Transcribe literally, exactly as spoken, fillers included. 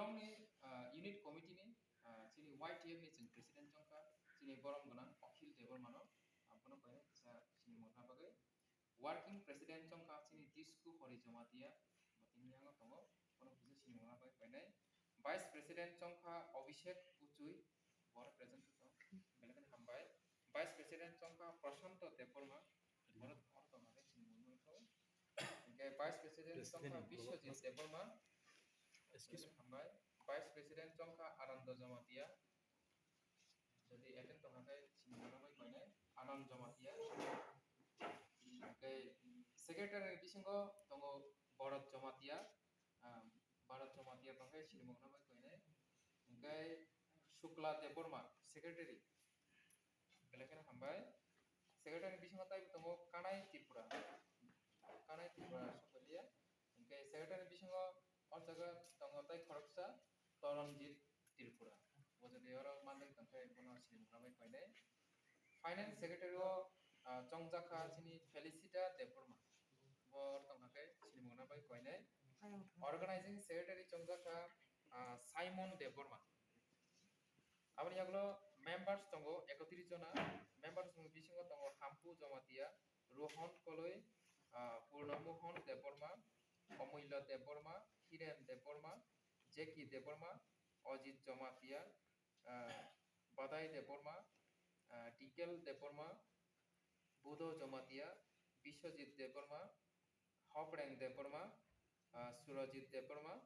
Bongni, ah, unit committee ni, ah, chini Y T F ni chwng president chongkha, chini borom gwnang Akhil Debbarma no, ah, bono koinai kisa sinimung wngna bagwi. Working president chongkha chini Tisku Hori Jamatia, bo tini yango tongo, bono kisa sinimung wngna bagwi koinai. Vice president chongkha Abhishek Kuchui, boro present tong, belai kheno hambai. Vice president chongkha Prashanto Debbarma, boro, boro tongna bagwi sinimung wngna bagwi. Hingke vice president chongkha Biswajit Debbarma, excuse me, hambai. Vice president chongkha Anando Jamatia. Jodi attend tongkha khe sinimung wngna bagwi koinai Anand Jamatia. Hingke secretary ni bisingo tongo Bharat Jamatia. Ah, Bharat Jamatia tongkhe sinimung wngna bagwi koinai. Hingke Shukla Debbarma, secretary. Belai kheno hambai. Secretary ni bisingo tei tongo Kanai Tripura. Kanai Tripura sokphailiya. Hingke secretary ni bisingo o jaga tongo tei khoroksa Toronjit Tripura. Bo jodi oro manjak tongkhe bono sinimung wngna bagwi koinai. Finance secretary o, ah, chongjakha chini Felicita Debbarma. Bo tongkha khe sinimung wngna bagwi koinai. Organizing secretary chongjakha, ah, Simon Debbarma. Aboni yagulo members tongo ekotris jona. Members ni bisingo tongo Hampu Jamatia, Rohan Koloi, ah, Purno Mohan Debbarma, Omulya Debbarma, Hiren Debbarma, Jackie Debbarma, Ajit Jamatia, ah, Badai Debbarma, ah, Dikel Debbarma, Budo Jamatia, Biswajit Debbarma, Hopreng Debbarma, ah, Surajit Debbarma,